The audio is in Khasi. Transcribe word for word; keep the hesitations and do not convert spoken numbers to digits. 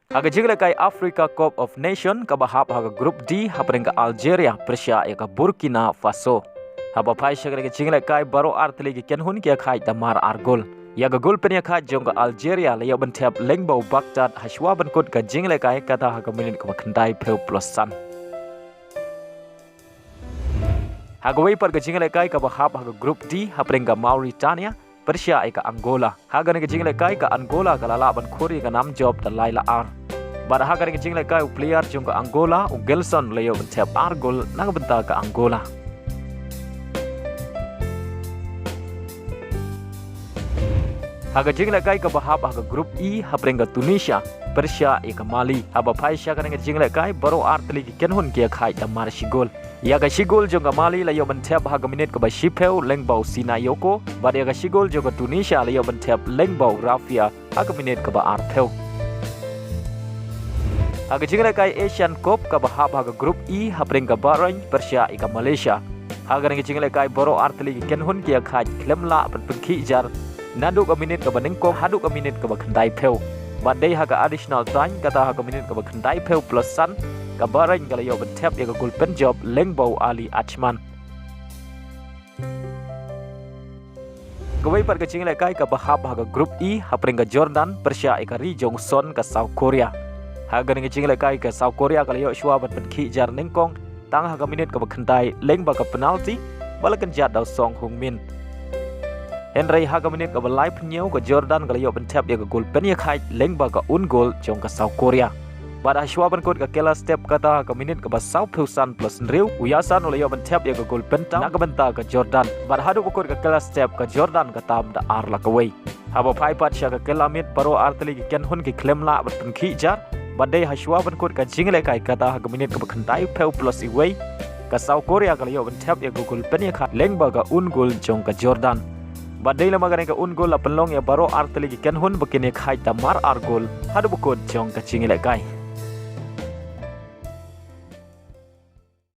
Ha ka jinglehkai Africa Cup of Nation kaba hap ha ka Group D hapdeng ka Algeria pyrshah ïa ka Burkina Faso. Haba phai sha kane ka jinglehkai baroh artylli ki kynhun ki ïakhaid da mar ar gol. Ïa ka gol pynïakhaid jong ka Algeria la ïoh ban thep lyngba u Bakhtat hashwa ban kut ka jinglehkai kata ha ka minit kaba khyndai phew plus san. Ha kawei pat ka jinglehkai kaba hap ha ka Group D hapdeng ka Mauritania pyrshah ïa ka Angola. Ha kane ka jinglehkai ka Angola ka la lah ban khur ïa ka nam jop da lai la ar. Bad ha kane ka jinglehkai u player jong ka Angola u Gelson la ïoh ban thep ar gol na ka bynta ka Angola. Ha ka jinglehkai kaba hap ha ka Group E hapdeng ka Tunisia pyrshah ïa ka Mali. Haba phai sha kane ka jinglehkai baroh artylli ki kynhun ki ïakhaid da mar shi gol. Ïa ka shi gol jong ka Mali la ïoh ban thep ha ka minit kaba shiphew lyngba u Sinayoko, bad ïa ka shi gol jong ka Tunisia la ïoh ban thep lyngba u Rafia ha ka minit kaba arphew. Ha ka jinglehkai Asian Cup kaba hap ha ka Group E hapdeng ka Bahrain pyrshah ïa ka Malaysia. Ha kane ka jinglehkai baroh artylli ki kynhun ki ïakhaid khlem lah ban pynkhih jar naduh ka minit kaba nyngkong haduh ka minit kaba khyndai phew. Bad dei ha ka additional time kata ha ka minit kaba khyndai phew plus san ka Bahrain ka la ïoh ban thep ïa ka gol pynjop lyngba u Ali Achman. Kawei pat ka jinglehkai kaba hap ha ka Group E hapdeng ka Jordan pyrshah ïa ka ri jong u Son ka South Korea. Ha kane ka jinglehkai ka South Korea ka la ïoh shuwa ban pynkhih jar nyngkong tang ha ka minit kaba khyndai lyngba ka penalty ba la kynjat da u Son Heung-min. Hynrei ha ka minit kaba laiphew hynñiew ka Jordan ka la ïoh ban thep ïa ka gol pynïakhaid lyngba ka own goal jong ka South Korea. Bad hashwa ban kut ka kylla step kata ha ka minit kaba sawphew san plus hynriew u Yasan u la ïoh ban thep ïa ka gol pyntam na ka bynta ka Jordan. Bad haduh ba kut ka kylla step ka Jordan ka tam da ar la kawei. Haba phai pat sha ka kylla miet baroh artylli ki kynhun ki khlem lah ban pynkhih jar. Bad dei hashwa ban kut ka jinglehkai kata ha ka minit kaba khyndai phew plus iwei ka South Korea ka la ïoh ban thep ïa ka gol pynïakhaid lyngba ka own goal jong ka Jordan. Bad dei lama kane ka own goal la pynlong ïa baroh artylli ki kynhun ba kin ïakhaid da mar ar gol haduh ba kut jong ka jinglehkai.